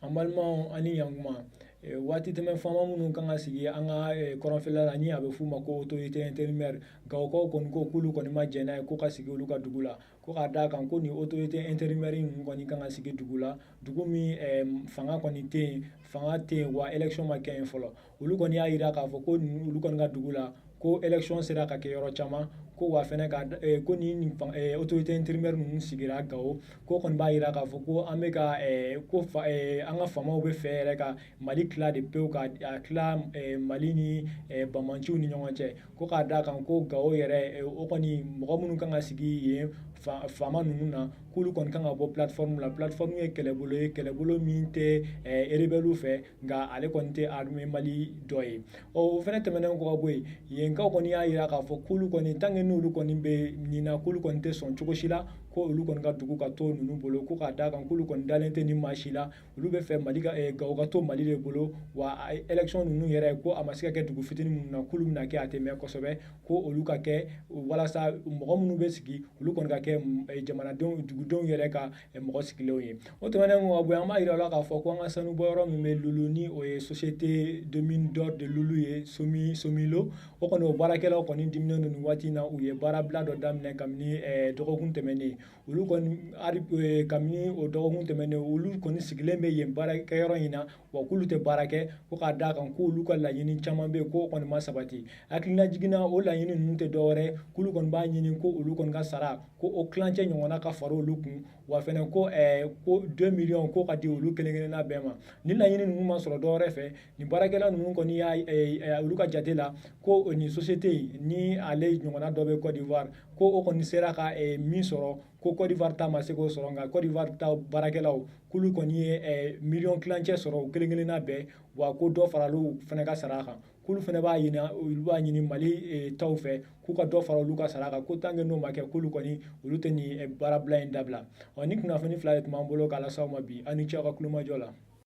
An balimaw, ani yankuma. Waati tɛmɛ faama minnu kan ka sigi an ka kɔrɔnfɛla la, ni a bɛ f'u ma ko autorité intérimaire, Gawokaw kɔni ko k'olu kɔni ma jɛn n'a ye ko ka sigi olu ka dugu la, ko k'a d'a kan ko nin autorité intérimaire ninnu kɔni kan ka sigi dugu la, dugu min fanga kɔni tɛ yen, fanga tɛ yen wa élection ma kɛ yen fɔlɔ. Olu kɔni y'a jira k'a fɔ ko olu kɔni ka dugu la, ko élection sera ka kɛ yɔrɔ caman, ko wa fɛnɛ ka ko ni autorité intérimaire ninnu sigira Gawo, ko kɔni b'a jira k'a fɔ ko an bɛ ka ko an ka faamaw bɛ fɛ yɛrɛ ka Mali tila de pewu, ka tila Mali ni banbaanciw ni ɲɔgɔn cɛ, ko k'a d'a kan ko Gawo yɛrɛ, o kɔni mɔgɔ minnu kan ka sigi yen faama ninnu na, k'olu kɔni kan ka bɔ plateforme la. Plateforme ye kɛlɛbolo ye, kɛlɛbolo min tɛ rebelle fɛ, nka ale kɔni tɛ armée Mali dɔ ye. Ɔ, o fɛnɛ tɛmɛnen kɔ ka bɔ yen, yenkaw kɔni y'a jira k'a fɔ k'olu kɔni, tant que n'olu kɔni bɛ nin na, k'olu kɔni tɛ sɔn cogo si la ko olu kɔni ka dugu ka to ninnu bolo, ko k'a d'a kan k'olu kɔni dalen tɛ ni maa si la. Olu bɛ fɛ Mali ka Gawo ka to Mali de bolo, wa élection ninnu yɛrɛ, ko a ma se ka kɛ dugu fitinin minnu na, k'olu bɛna kɛ, a tɛ mɛn kosɛbɛ, ko olu ka kɛ walasa mɔgɔ minnu bɛ sigi, olu kɔni ka kɛ jamanadenw, dugudenw yɛrɛ ka mɔgɔ sigilenw ye. O tɛmɛnen kɔ ka bɔ yen, an b'a jira la k'a fɔ ko an ka sanubɔyɔrɔ min bɛ Loulo, ni o ye Société de mine d'or de Loulo ye, Somilo, o kɔni, o baarakɛlaw kɔni diminen don nin waati in na. U ye baarabila dɔ daminɛ kabini dɔgɔkun tɛmɛnen. Olu kɔni, kabini o dɔgɔkun tɛmɛnen, olu kɔni sigilen bɛ yen baarakɛyɔrɔ in na, wa k'olu tɛ baara kɛ, ko k'a d'a kan k'olu ka laɲini caman bɛ yen, k'o kɔni ma sabati. Hakilina jiginna, o laɲini ninnu tɛ dɔwɛrɛ, k'olu kɔni b'a ɲini ko olu kɔni ka sara, ko o tilancɛ ɲɔgɔnna ka fara olu kun, wa fɛnɛ ko 2 millions ko ka di olu kelen kelenna bɛɛ ma. Ni laɲini ninnu ma sɔrɔ dɔwɛrɛ fɛ, nin baarakɛla ninnu kɔni y'a olu ka jate la ko nin société in, ni ale ɲɔgɔnna dɔ bɛ Côte d'Ivoire, ko o kɔni sera ka min sɔrɔ, ko Côte d'Ivoire ta ma se k'o sɔrɔ, nka Côte d'Ivoire ta baarakɛlaw, k'olu kɔni ye miliyɔn tilancɛ sɔrɔ u kelen kelenna bɛɛ, wa ko dɔ faral'u fana ka sara kan, k'olu fana b'a ɲini, olu b'a ɲini Mali taw fɛ k'u ka dɔ fara olu ka sara kan, ko tant que n'o ma kɛ, k'olu kɔni, olu tɛ nin baarabila in dabila. Ɔ, ni kunnafoni fila de tun b'an bolo k'a lase aw ma bi. Aw ni ce aw ka kulomajɔ la.